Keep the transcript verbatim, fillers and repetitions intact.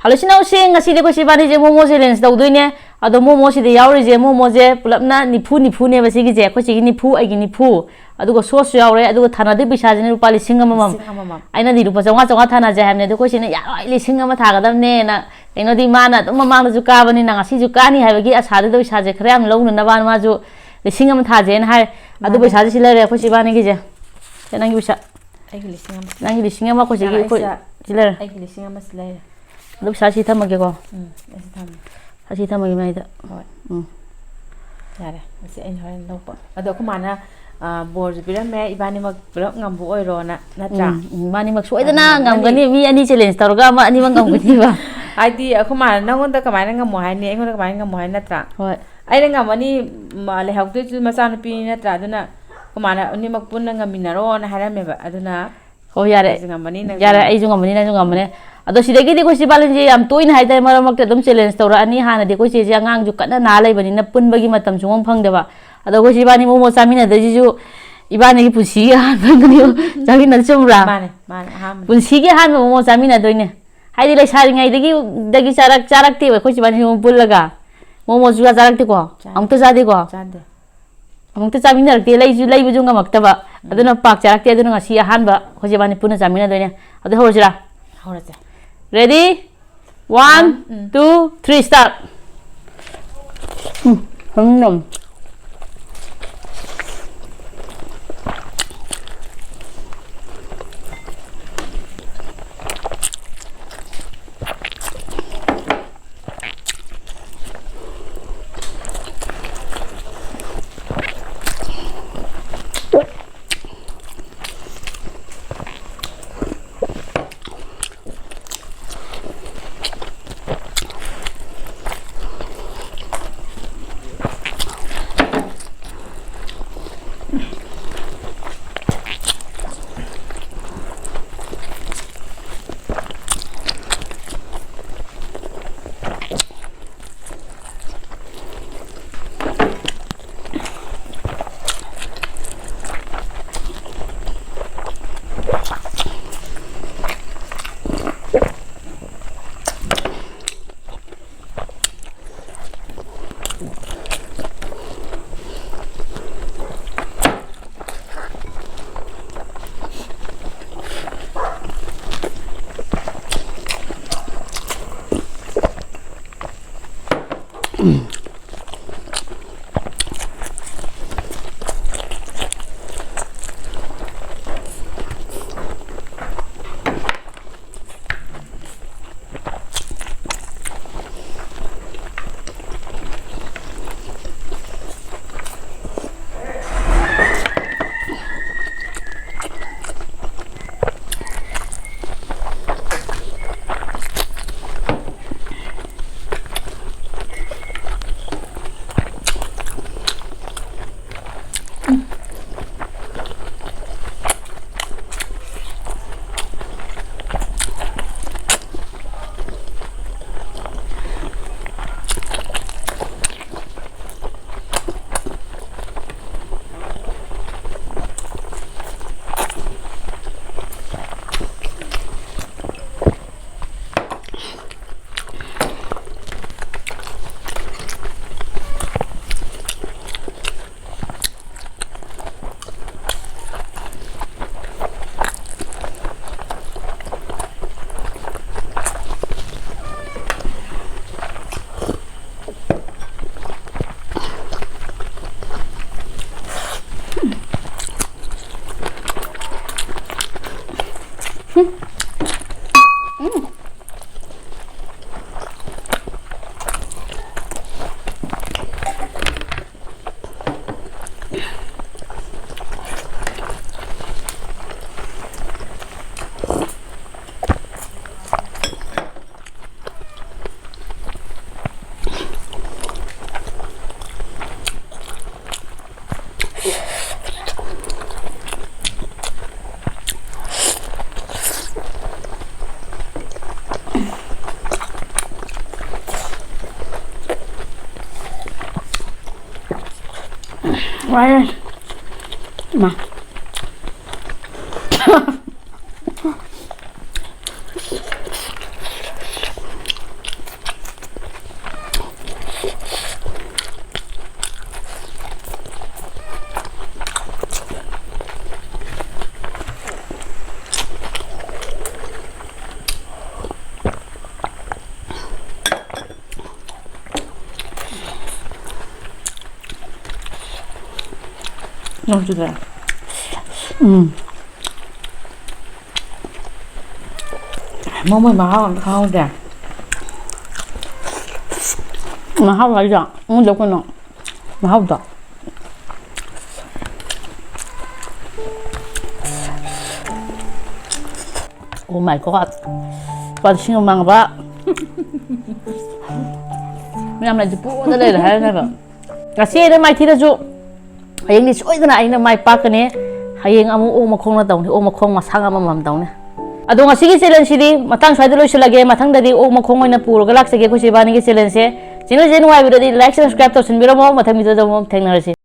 Hello ꯏꯆꯤꯟ ꯏꯅꯥꯎꯁꯤꯡ, ꯉꯁꯤꯗꯤ ꯑꯩꯈꯣꯏ ꯁꯤ ꯏꯕꯥꯅꯤꯁꯦ ꯃꯣꯃꯣ ꯆꯦꯂꯦꯟꯖ ꯇꯧꯗꯣꯏꯅꯦ꯫ ꯑꯗꯣ ꯃꯣꯃꯣꯁꯤꯗ ꯌꯥꯎꯔꯤꯁꯦ, ꯃꯣꯃꯣꯁꯦ ꯄꯨꯂꯞꯅ ꯅꯤꯐꯨ ꯅꯤꯐꯨꯅꯦꯕ ꯁꯤꯒꯤꯁꯦ꯫ ꯑꯩꯈꯣꯏ ꯁꯤꯒꯤ ꯅꯤꯐꯨ, ꯑꯩꯒꯤ ꯅꯤꯐꯨ, ꯑꯗꯨꯒ ꯁꯣꯁꯁꯨ ꯌꯥꯎꯔꯦ, ꯑꯗꯨꯒ ꯊꯥꯅꯗꯣꯏ ꯄꯩꯁꯥꯁꯤꯅ ꯂꯨꯄꯥ ꯂꯤꯁꯤꯡ ꯑꯃꯃꯝ꯫ ꯂꯤꯁꯤꯡ ꯑꯃꯃꯝ꯫ ꯑꯩꯅꯗꯤ ꯂꯨꯄꯥ ꯆꯥꯝꯃꯉꯥ ꯆꯥꯝꯃꯉꯥ ꯊꯥꯅꯁꯦ ꯍꯥꯏꯕꯅꯦ, ꯑꯗꯣ ꯑꯩꯈꯣꯏ ꯁꯤꯅ ꯌꯥꯔꯣꯏ, ꯂꯤꯁꯤꯡ ꯑꯃ ꯊꯥꯒꯗꯕꯅꯦꯅ꯫ ꯀꯩꯅꯣꯗꯤ ꯃꯥꯅ ꯑꯗꯨꯝ ꯃꯃꯥꯡꯗꯁꯨ ꯀꯥꯕꯅꯤꯅ ꯉꯁꯤꯁꯨ ꯀꯥꯅꯤ ꯍꯥꯏꯕꯒꯤ ꯑꯁꯥꯗꯨꯗ ꯄꯩꯁꯥꯁꯦ ꯈꯔ ꯌꯥꯝ ꯂꯧꯅꯅꯕ ꯃꯥꯁꯨ ꯂꯤꯁꯤꯡ ꯑꯃ ꯊꯥꯁꯦꯅ ꯍꯥꯏ꯫ ꯑꯗꯨ ꯃꯥꯅꯦ꯫ ꯄꯩꯁꯥꯁꯦ ꯁꯤ ꯂꯩꯔꯦ ꯑꯩꯈꯣꯏ ꯁꯤ ꯏꯕꯥꯅꯤꯒꯤꯁꯦ꯫ ꯁꯦ ꯅꯪꯒꯤ ꯄꯩꯁꯥ꯫ ꯑꯩꯒꯤ ꯂꯤꯁꯤꯡ ꯑꯃ꯫ ꯅꯪꯒꯤ ꯂꯤꯁꯤꯡ ꯑꯃ ꯑꯩꯈꯣꯏ ꯁꯤꯒꯤ ꯌꯥꯔꯦ, ꯑꯩꯈꯣꯏ ꯁꯤꯗ ꯁꯤ ꯂꯩꯔꯦ꯫ ꯑꯩꯒꯤ ꯂꯤꯁꯤꯡ ꯑꯃ ꯁꯤ ꯂꯩꯔꯦ꯫ ꯑꯗꯨ ꯄꯩꯁꯥ ꯁꯤ ꯊꯝꯃꯒꯦꯀꯣ꯫ ꯎꯝ, ꯑꯩ ꯁꯤ ꯊꯝꯃꯦ꯫ ꯑꯁꯤ ꯊꯝꯃꯒꯦ ꯃꯌꯥꯏꯗ꯫ ꯍꯣꯏ꯫ ꯎꯝ꯫ ꯌꯥꯔꯦ, ꯃꯁꯤ ꯑꯩꯅ ꯍꯣꯔꯦꯟ ꯂꯧꯕ꯫ ꯑꯗꯣ ꯑꯩꯈꯣꯏ ꯃꯥꯅ, ꯑ, ꯕꯣꯔꯁꯨ ꯄꯤꯔꯝꯃꯦ, ꯏꯕꯥꯅꯤꯃꯛ ꯄꯨꯂꯞ ꯉꯝꯕ ꯑꯣꯏꯔꯣꯅ, ꯅꯠꯇ꯭ꯔꯥ? ꯎꯝ, ꯎꯝ, ꯏꯕꯥꯅꯤꯃꯛ ꯁꯣꯏꯗꯅ ꯑꯗꯨꯅ ꯉꯝꯒꯅꯤ, ꯑꯃꯅꯤ꯫ ꯃꯤ ꯑꯅꯤ ꯆꯦꯂꯦꯟꯖ ꯇꯧꯔꯒ ꯑꯃ, ꯑꯅꯤꯃꯛ ꯉꯝꯒꯅꯤꯕ꯫ ꯍꯥꯏꯗꯤ ꯑꯩꯈꯣꯏ ꯃꯥꯅ ꯅꯪꯉꯣꯟꯗ ꯀꯃꯥꯏꯅ ꯉꯝꯃꯣ ꯍꯥꯏꯅꯤ, ꯑꯩꯉꯣꯟꯗ ꯀꯃꯥꯏꯅ ꯉꯝꯃꯣ ꯍꯥꯏ, ꯅꯠꯇ꯭ꯔꯥ? ꯍꯣꯏ꯫ ꯑꯩꯅ ꯉꯝꯃꯅꯤ, ꯃ-, ꯂꯩꯍꯧꯗꯣꯏꯁꯨ ꯃꯆꯥꯅꯨꯄꯤꯅꯤ, ꯅꯠꯇ꯭ꯔꯥ? ꯑꯗꯨꯅ ꯑꯩꯈꯣꯏ ꯃꯥꯅ ꯑꯅꯤꯃꯛ ꯄꯨꯟꯅ ꯉꯝꯃꯤꯟꯅꯔꯣꯅ ꯍꯥꯏꯔꯝꯃꯦꯕ꯫ ꯑꯗꯨꯅ ꯍꯣꯏ, ꯌꯥꯔꯦ꯫ ꯑꯩꯁꯨ ꯉꯝꯃꯅꯤ, ꯅꯪꯁꯨ ꯌꯥꯔꯦ, ꯉꯝꯃꯅꯤ꯫ ꯑꯩꯁꯨ ꯉꯝꯃꯅꯤ, ꯅꯪꯁꯨ ꯉꯝꯃꯅꯤ꯫ ꯑꯗꯣ ꯁꯤꯗꯒꯤꯗꯤ ꯑꯩꯈꯣꯏ ꯁꯤ ꯏꯕꯥꯅꯤꯁꯦ ꯌꯥꯝ ꯇꯣꯏꯅ ꯍꯥꯏꯇꯥꯔꯦ, ꯃꯔꯛ ꯃꯔꯛꯇ ꯑꯗꯨꯝ ꯆꯦꯂꯦꯟꯖ ꯇꯧꯔꯛꯑꯅꯤ꯫ ꯍꯥꯟꯅꯗꯤ ꯑꯩꯈꯣꯏ ꯆꯦꯁꯦ ꯑꯉꯥꯡꯁꯨ ꯀꯟꯅ ꯅꯥ ꯂꯩꯕꯅꯤꯅ ꯄꯨꯟꯕꯒꯤ ꯃꯇꯝꯁꯨ ꯑꯃꯨꯛ ꯐꯪꯗꯕ꯫ ꯑꯗꯣ ꯑꯩꯈꯣꯏ ꯁꯤ ꯏꯕꯥꯅꯤ ꯃꯣꯃꯣ ꯆꯥꯃꯤꯟꯅꯗꯣꯏꯁꯤꯁꯨ ꯏꯕꯥꯅꯤꯒꯤ ꯄꯨꯟꯁꯤꯒꯤ ꯑꯍꯥꯟꯕ ꯑꯣꯏꯔꯝꯒꯅꯤ ꯆꯥꯃꯤꯟꯅ, ꯆꯨꯝꯕ꯭ꯔꯥ? ꯃꯥꯅꯦ, ꯃꯥꯅꯦ, ꯑꯍꯥꯟꯕꯅꯦ꯫ ꯄꯨꯟꯁꯤꯒꯤ ꯑꯍꯥꯟꯕ ꯃꯣꯃꯣ ꯆꯥꯃꯤꯟꯅꯗꯣꯏꯅꯦ꯫ ꯍꯥꯏꯗꯤ ꯂꯩꯁꯥꯔꯤꯉꯩꯗꯒꯤ, ꯗꯒꯤ ꯆꯥꯔꯛ-, ꯆꯥꯔꯛꯇꯦꯕ ꯑꯩꯈꯣꯏ ꯁꯤ ꯏꯕꯥꯅꯤ ꯁꯨꯝ ꯄꯨꯜꯂꯒ꯫ ꯃꯣꯃꯣ ꯁꯨꯡꯆꯥ ꯆꯥꯔꯛꯇꯦꯀꯣ? ꯆꯥꯗꯦ꯫ ꯑꯃꯨꯛꯇ ꯆꯥꯗꯦꯀꯣ? ꯆꯥꯗꯦ꯫ ꯑꯃꯨꯛꯇ ꯆꯥꯃꯤꯟꯅꯔꯛꯇꯦ, ꯂꯩꯁꯨ, ꯂꯩꯕꯁꯨ ꯉꯝꯃꯛꯇꯕ꯫ ꯎꯝ꯫ ꯑꯗꯨꯅ ꯄꯥꯛ ꯆꯥꯔꯛꯇꯦ꯫ ꯑꯗꯨꯅ ꯉꯁꯤ ꯑꯍꯥꯟꯕ ꯑꯩꯈꯣꯏꯁꯦ ꯏꯕꯥꯅꯤ ꯄꯨꯟꯅ ꯆꯥꯃꯤꯟꯅꯗꯣꯏꯅꯦ꯫ ꯑꯗꯨ ꯍꯧꯔꯁꯤꯔꯥ? ꯍꯧꯔꯁꯦ꯫ Ready? One, ꯎꯝ꯫ Two, three, start. ꯎꯝ, ꯎꯝ꯫ ꯋꯥꯔꯦ꯫ ꯏꯃꯥ꯫ ꯅꯣꯡ ꯆꯨꯗ꯭ꯔꯥ? ꯎꯝ꯫ ꯃꯣꯃꯣꯏ ꯃꯍꯥꯎ ꯑꯝꯇ ꯈꯪꯍꯧꯗꯦ꯫ ꯃꯍꯥꯎ ꯍꯥꯏꯗꯣ ꯈꯪꯍꯧꯗꯦ ꯀꯩꯅꯣ꯫ ꯃꯍꯥꯎꯗꯣ꯫ Oh my God. ꯂꯨꯄꯥ ꯂꯤꯁꯤꯡ ꯑꯃ ꯃꯥꯡꯉꯕ꯫ ꯃꯌꯥꯝ ꯂꯩꯁꯦ ꯄꯨꯗ ꯂꯩꯔꯦ ꯍꯥꯏꯔꯅꯦꯕ꯫ ꯉꯁꯤ ꯑꯩꯅ ꯃꯥꯏꯊꯤꯔꯁꯨ ꯍꯌꯦꯡꯗꯤ ꯁꯣꯏꯗꯅ ꯑꯩꯅ ꯃꯥꯏ ꯄꯥꯛꯀꯅꯤ꯫ ꯍꯌꯦꯡ ꯑꯃꯨꯛ ꯑꯣꯛ ꯃꯈꯣꯡꯅ ꯇꯧꯅꯤ, ꯑꯣꯛ ꯃꯈꯣꯡ ꯃꯁꯥꯡ ꯑꯃꯃꯝ ꯇꯧꯅꯤ꯫ ꯑꯗꯣ ꯉꯁꯤꯒꯤ challengeꯁꯤꯗꯤ ꯃꯇꯥꯡ ꯁ꯭ꯋꯥꯏꯗ ꯂꯣꯏꯁꯤꯜꯂꯒꯦ꯫ ꯃꯊꯪꯗꯗꯤ ꯑꯣꯛ ꯃꯈꯣꯡ ꯑꯣꯏꯅ ꯄꯨꯔꯒ ꯂꯥꯛꯆꯒꯦ ꯑꯩꯈꯣꯏ ꯏꯕꯥꯅꯤꯒꯤ challengeꯁꯦ꯫ Channelꯁꯦ ꯅꯨꯡꯉꯥꯏꯕꯤꯔꯗꯤ like, subscribe ꯇꯧꯁꯤꯟꯕꯤꯔꯝꯃꯣ꯫ ꯃꯊꯪ videoꯗ ꯑꯃꯨꯛ ꯊꯦꯡꯅꯔꯁꯤ꯫